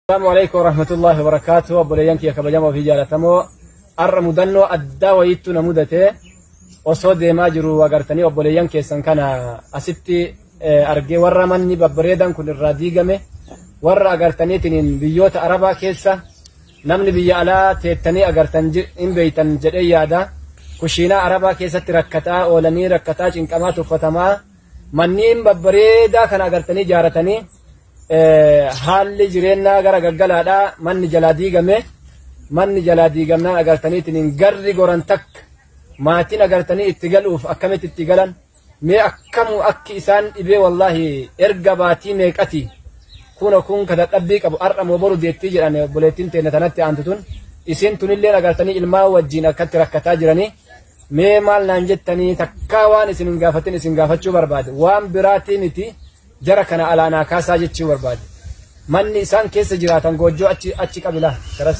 Assalamu alaikum warahmatullahi wabarakatuh. Obboleeyyan kiyya kabajamoo fi jaalatamoo, har'a mudannoo addaa wayiittu na mudate. Osoo deemaa jiru agartanii obboleeyyan keessan kana asitti argee, warra manni babbareedan kun irraa diigame, warra agartaniitiin biyyoota arabaa keessa namni biyya alaa teettanii agartan hin beeytan jedhee yaada. Kushiinaa arabaa keessatti rakkataa oolanii, rakkataa, cinqamaa, tuffatamaa, manneen babbareedaa kana agartanii ijaaratanii, haalli jireenyaa gara gaggalaadhaa, manni jalaa diigame. Manni jalaa diigamnaan agartaniitiin garri goran takka maatiin agartanii itti galuuf akkamitti itti galan? Mee akkamu akki isaan dhibee? Wallaahi erga baatii meeqati kun kun ka dadhabbii qabu. Har'a moo boru deettii jedhan obboleettiin teenya tanatti aantu tun. Isin tunillee agartanii ilmaan wajjiin akkatti rakkataa jiranii. Mee maal naan jettanii? Takkaa waan isin hin gaafatin isin gaafachuu barbaade. Waan biraatii miti, jara kana alaanaa kaasaa jechuu barbaade. Manni isaan keessa jiraatan goojjoo achi achi qabila garas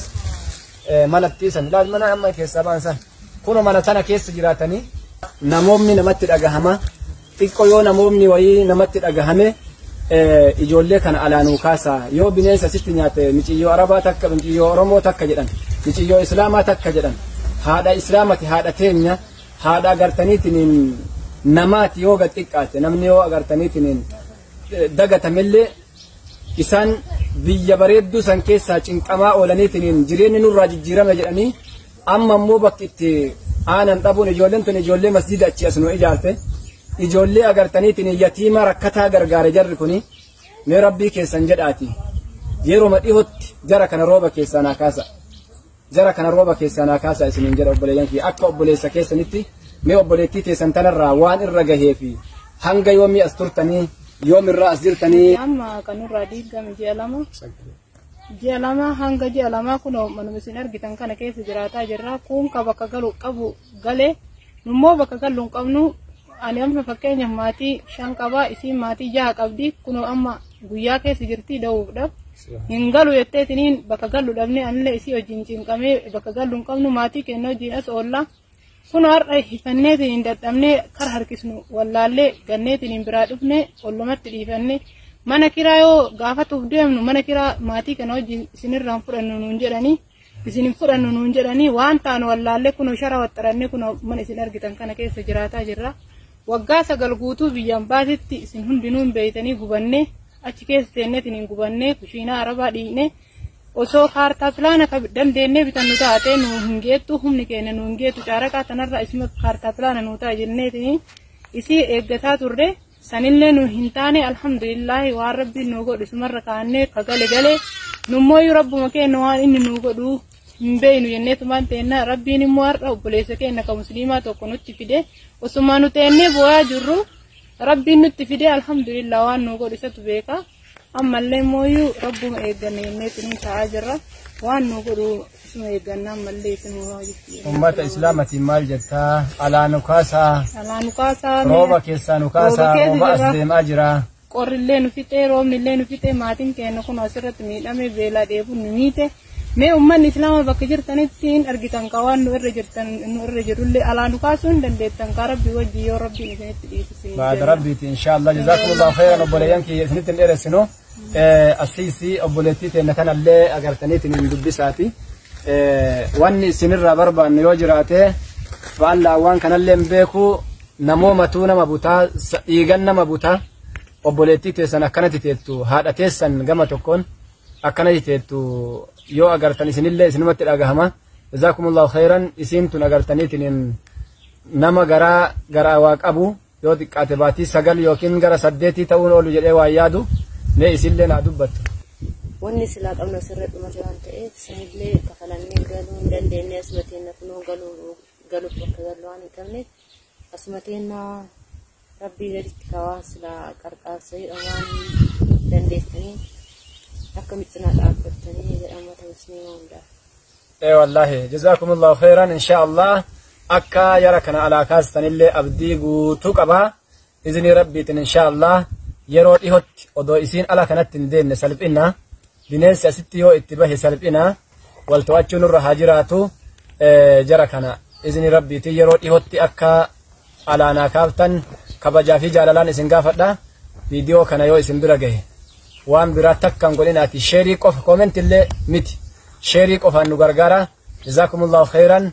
manatti san laal, mana amma keessaa ba'an san kuno mana sana keessa jiraatanii. Namoonni namatti dhagahama xiqqoo, yoo namoonni wayii namatti dhagahame, ijoollee kana alaanuu kaasaa. Yoo bineensa sitti nyaate, miciyyoo arabaa takka, miciyyoo oromoo takka jedhan, miciyyoo islaamaa takka jedhan, haadha islaamati, haadha teenya, haadha agartaniitiin namaati. Yoo gad xiqqaate namni yoo agartaniitiin dagatamillee, isaan biyya bareedduu san keessaa cinqamaa oolaniitiin jireenyi nurraa jijjiirame jedhanii, amma immoo bakki itti aanan dhabuun. Ijoolleen tun ijoollee masjida achi as nu ijaarte, ijoollee agartaniitiin yatiima rakkataa gargaare jarri kuni. Mee rabbii keessan jedhaati yeroo dhihootti jara kana rooba keessaa naa kaasa, jara kana rooba keessaa naa kaasa isiniin jedha. Obboleeyyan kiyya, akka obboleessa keessanitti mee obboleettii teessan tanarraa waan irra gahee fi hanga yoomii as turtanii, yoomirraa as jirtanii? Amma kan nurraa diigame ji'a 2. Ji'a 2, hanga ji'a 2 kunoo manuma isin argitan kana keessa jiraataa jirra. Kun ka bakka galu qabu galee, nummoo bakka gallu hin qabnu. Ani amma fakkeenyaaf maatii shan qabaa, isiin maatii jaha qabdi. Kunoo amma guyyaa keessa jirti da'uudhaaf. Hin galu jetteetiniin bakka gallu dhabne. Anillee isii wajjin cinqamee bakka gallu hin qabnu, maatii keenya wajjin as oolla. Kun har'a hifanneetiin dadhabnee kara harkisnu wallaallee ganneetiin biraa dhufne, ollumatti dhiifanne. Mana kiraa yoo gaafatuuf deemnu, mana kiraa maatii kana wajjin isinirraan fudhannu nuun jedhanii, isin hin fudhannu nuun jedhanii, waan taanu wallaallee kunoo shara waxxarannee kunoo mana isin argitan kana keessa jiraataa jirra. Waggaa 9 guutuu biyyaan baasitti isin hundinuu hin beeytanii gubannee, achi keessa teenneetiin hin gubannee, kushiinaa arabaa dhiine. Osoo kaartaa pilaana dandeennee bitannu taate nu hin geettu, humni keenya nu hin geettu. Caaraqaa tanarra isuma kaartaa pilaana nu ta'a jenneetiin isii eeggataa turre, sanillee nu hin taane. Alhamdulillaahi, waan rabbiin nu godhu isumarra kaannee ka gale gale, nummooyyuu rabbuma keenya waan inni nu godhu hin beeynu jenneetumaan teenna. Rabbiin immoo har'a obboleessa keenya ka musliimaa tokko nutti fide. Osuma nu teennee boo'aa jirru rabbiin nutti fide. Alhamdulillah, waan nu godhu isatu beeka. Ammallee mooyyuu rabbuma eegganne jenneetiin taa'aa jirra. Waan nu godhu isuma eegganna ammallee isinuma. Ummata islaamatiin maal jettaa? Alaa nu kaasaa. Alaa nu kaasaa. Rooba keessaa nu kaasaa, rooba as deemaa jira. Qorrillee nu fixee, roobnillee nu fixee, maatiin keenya kun asirratti miidhame, beelaa dheebuun nu miite. Mee uummanni islaamaa bakka jirtanitti hin argitan ka waan nu irra jirtan, nu irra jirullee alaa nu kaasuu hin dandeettan ka rabbii wajji, yoo rabbiin isinitti dhiisise. Baada rabbiiti inshaallah. Jazakumullahu khairan. Obboleeyyan kiyya, isinitti hin dheeressinu. Asiisi obboleettii teenya kanallee agartaniitiin hin dubbisaati. Wanni isinirraa barbaannu yoo jiraate, faallaa waan kanallee hin beeku, namoomatuu nama butaa, dhiigan nama butaa. Obboleettii teessan akkanatti teettu, haadha teessan gama tokkoon akkanatti teettu yoo agartan isinillee isinumatti dhagahama. Jazakumullahu khairan. Isiin tun agartaniitiin nama garaa garaa waa qabu, yoo xiqqaate baatii 9 yookiin gara 8 ta'uun oolu jedhee waa yaadu. Mee isinillee naa dubbattu. Wanni silaa qabnu asirra dhumate waan ta'eef, sanillee kafalannee galuu hin dandeenye. Asuma teenna kunoo galuuf bakka gallu waan hin qabneef, asuma teenna. Rabbii gaditti ka waan silaa qarqaarsa jedhamu waan dandeessanii akka cinaa dhaabbattanii jedha uummata musliimaa hundaaf. Ee wallaahi, jazakumullahu khairan. Insha Allah akka yara kana alaa kaastanillee abdii guutuu qabaa izinii rabbiitiin. Insha Allah yeroo dhihotti odoo isiin ala kanatti hin deemne salphina. Bineensi asitti yoo itti bahe salphina. Wal to'achuun nurra haa jiraatu. Jara kana izinii rabbiitiin yeroo dhihotti akka alaanaa kaaftan kabajaa fi jaalalaan isin gaafadha. Viidiyoo kana yoo isin bira gahe Waan biraa takka hin godhinaati. Sheerii qofa, koomenti illee miti. Sheerii qofaan nu gargaara. Jazaakumullahu khayran.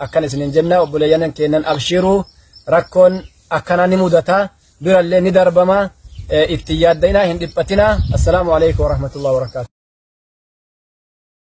Akkan isinin jenna, obboleeyyan keennan, abshiruu, rakkoon akkanaa ni mudata, birallee ni darbama, itti yaadda'inaa, hin dhiphatinaa. Assalaamu alaikum warahmatullahi wabarakaatu.